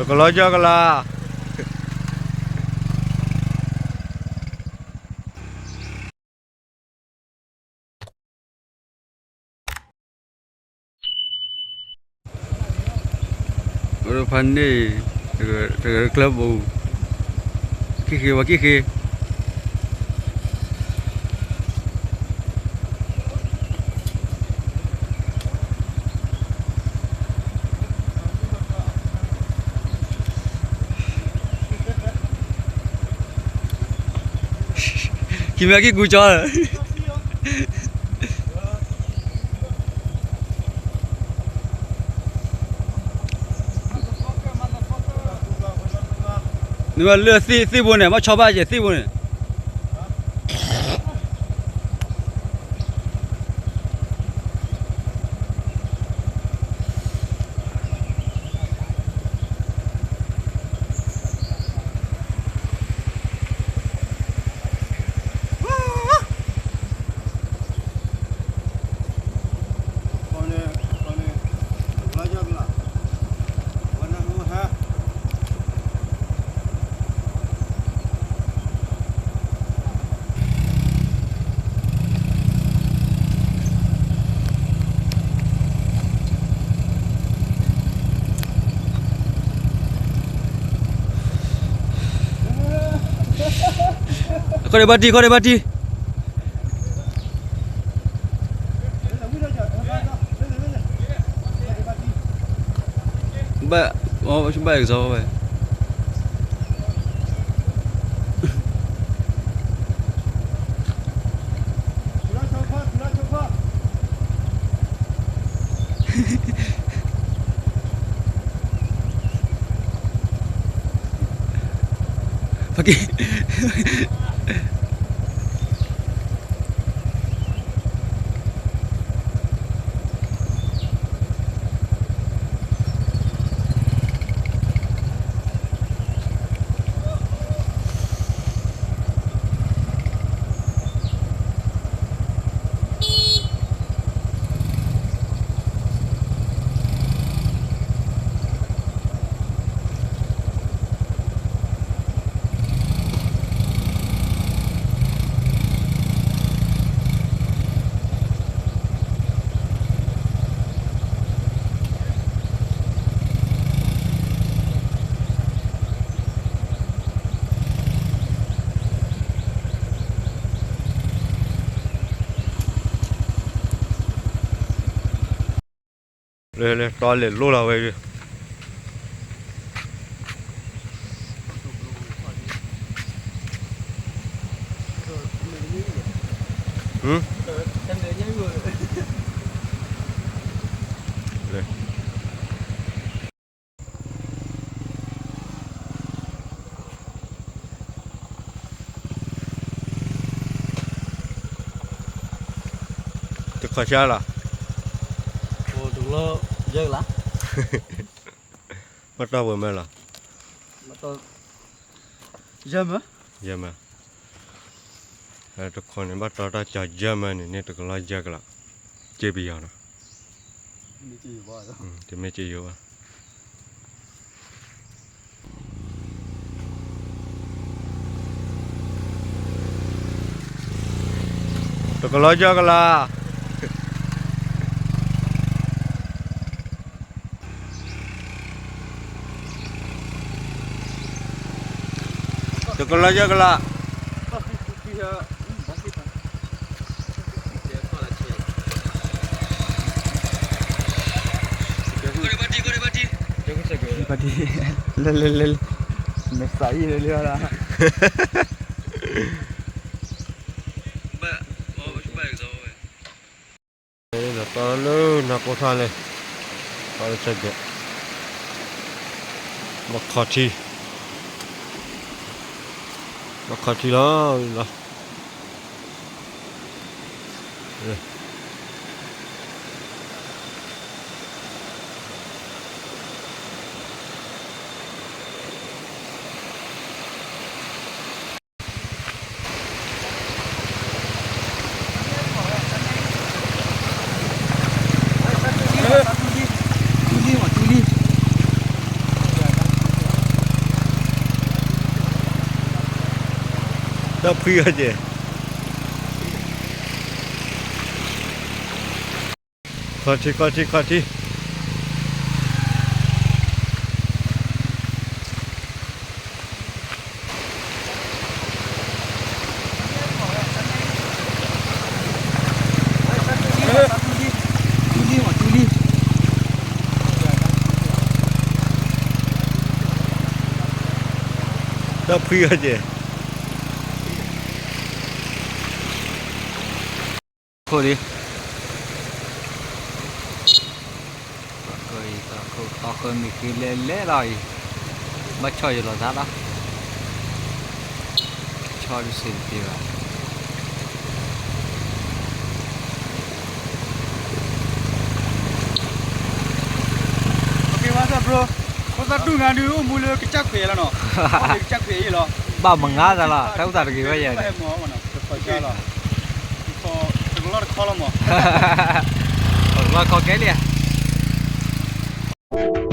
ကလီကၠီကလး ဖးန့ၣ် တဂၤတကျၢၤပူၤ ခံဃ့ဝဲခံဃ့ ခံမၢခံကူကၠီ နမ့ၢ်လၢသ့ၣ်သ့ၣ်ဘိန့ၣ် ဘၣ်ဆီဘၣ်ယဲၢ်သ့ၣ်ဘိန့ၣ် ခီၣ်ဒံးဘၣ်တံၢ် ခီၣ်ဒံးဘၣ်တံၢ် ဘၣ် ဘၣ်ကစီဝဲ ဖးက့ လဲၤလဲၤ တီလဲၤလိၢ်လီၤဝဲ တခီဆါလီၤ တကလီယဲၢ်ကလး ဘၣ်တီၢ်ပှဲၤမၢလီၤ ယဲၢ်မၢ ယဲၢ်မၢ တခီန့ၣ် ဘၣ်တီၢ်တၢ်ကၠီယဲၢ်မၢန့ၣ် န့ၣ်တကလီယဲၢ်ကလး က့ပယီၤနီၤ တမ့ၢ်က့ယိၤဘၣ် တကလီယဲၢ်ကလး တကလီယဲၢ်ကလး ဘၣ်တံၢ် လၢလၢလၢ နစးအံၤလၢလၢလီၤ ဘၣ် ဘၣ်ကစီဝဲ ဒီးပာ်လၢနၤကိးထါလဲၣ်, ပာ်လၢဆၢကဲး, ဘၣ်ခီၣ်ထံ, ဘၣ်ခီၣ်ထံလီၤ, လီၤ. ဖှံအီၤကဲ, ခီထံ ခီထံ ခီထံ. ဒီးဖှံအီၤကဲ, ခိၣ်လံ, သီခၢမံၤဃ့လဲလဲလီၤအံၤ, ဘၣ်ဆီၣ်ယလီၤသးလီၤ, ဆီၣ်တစ့တက့ဘၣ်. Okay, what's up, bro? ဖိသၣ်ဒူၣ်နၤဒုး အိၣ်မူလၢကစၢ်ခွဲးလီၤနီၤ, ကစၢ်ခွဲးအံၤလီၤ, ဘၣ်မငါသးလီၤ, တၢ်အိၣ်သးတဂ့ၤဝဲယဲန့ၣ်, တကလီၢ်တခီလီၤမး, တကလီၢ်တခီကဲလံဧါ.